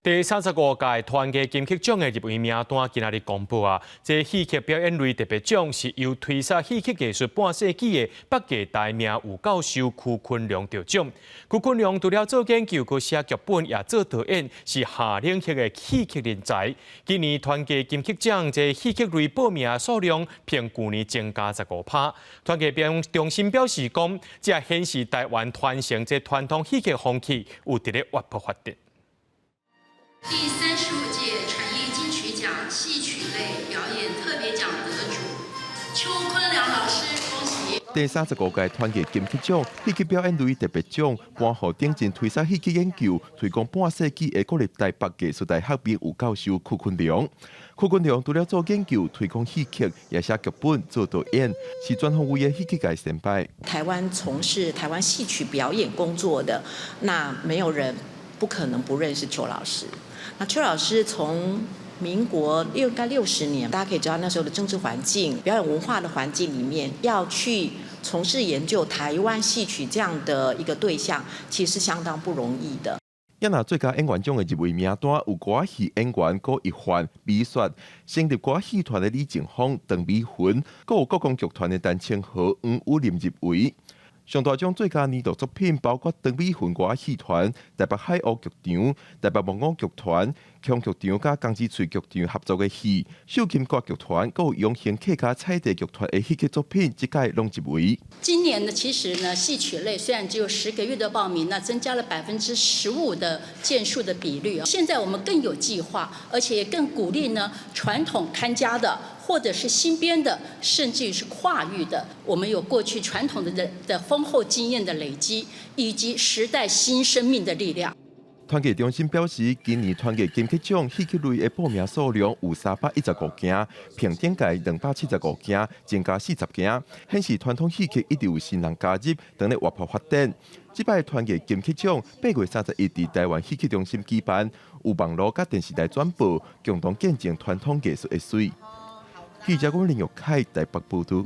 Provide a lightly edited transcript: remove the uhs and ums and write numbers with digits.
第35屆團藝金曲獎的入圍名單今仔日公布啊！這戲曲表演類特別獎是由推捒戲曲藝術半世紀的北藝大名有教授區坤良得獎。區坤良除了做研究、閣寫劇本，也做導演，是下領域的戲曲人才。今年團藝金曲獎這戲曲類報名數量，比舊年增加15%。團藝表中心表示講，這顯示台灣傳承這傳統戲曲風氣有佇咧活潑發展。第35屆傳藝金曲獎戲曲類表演特別獎得主邱坤良老師，恭喜！第35屆團藝金曲獎戲曲表演類特別獎，頒予頂真推捒戲曲研究、推廣半世紀的國立台北藝術大學名譽教授區坤良。區坤良除了做研究、推廣戲曲，也寫劇本、做導演，是全方位的戲曲界先輩。台灣從事台灣戲曲表演工作的，那沒有人不可能不認識邱老師。那邱老師從民國應該60年，大家可以知道那時候的政治環境、表演文化的環境裡面，要去從事研究台灣戲曲這樣的一個對象，其實是相當不容易的。也若最佳演員獎的入圍名單有歌仔戲演員郭一凡、美雪，成立歌仔戲團的李靜芳、鄧美雲，閣有國光劇團的陳清河、黃宇琳入圍。上大獎最佳年度作品包括鄧美雲歌仔戲團、台北海鷗劇場、台北木偶劇團、鏘劇場佮江之翠劇場合作的戲、繡琴歌劇團，閣有永興客家彩地劇團的戲曲作品，這屆攏入圍。今年呢，其實呢，戲曲類雖然只有10個月的報名，那增加了15%的件數的比率。現在我們更有計劃，而且更鼓勵呢傳統看家的，或者是新編的，甚至於是跨域的。我們有過去傳統的豐厚經驗的累積，以及時代新生命的力量。團藝中心表示，今年團藝金曲獎戲曲類的報名數量有315件，比頂屆275件，增加40件，顯示傳統戲曲一直有新人加入，當咧活潑發展。這擺團藝金曲獎8月31佇台灣戲曲中心舉辦，有網路佮電視台轉播，共同見證傳統藝術的媠。記者郭林玉凱台北報導。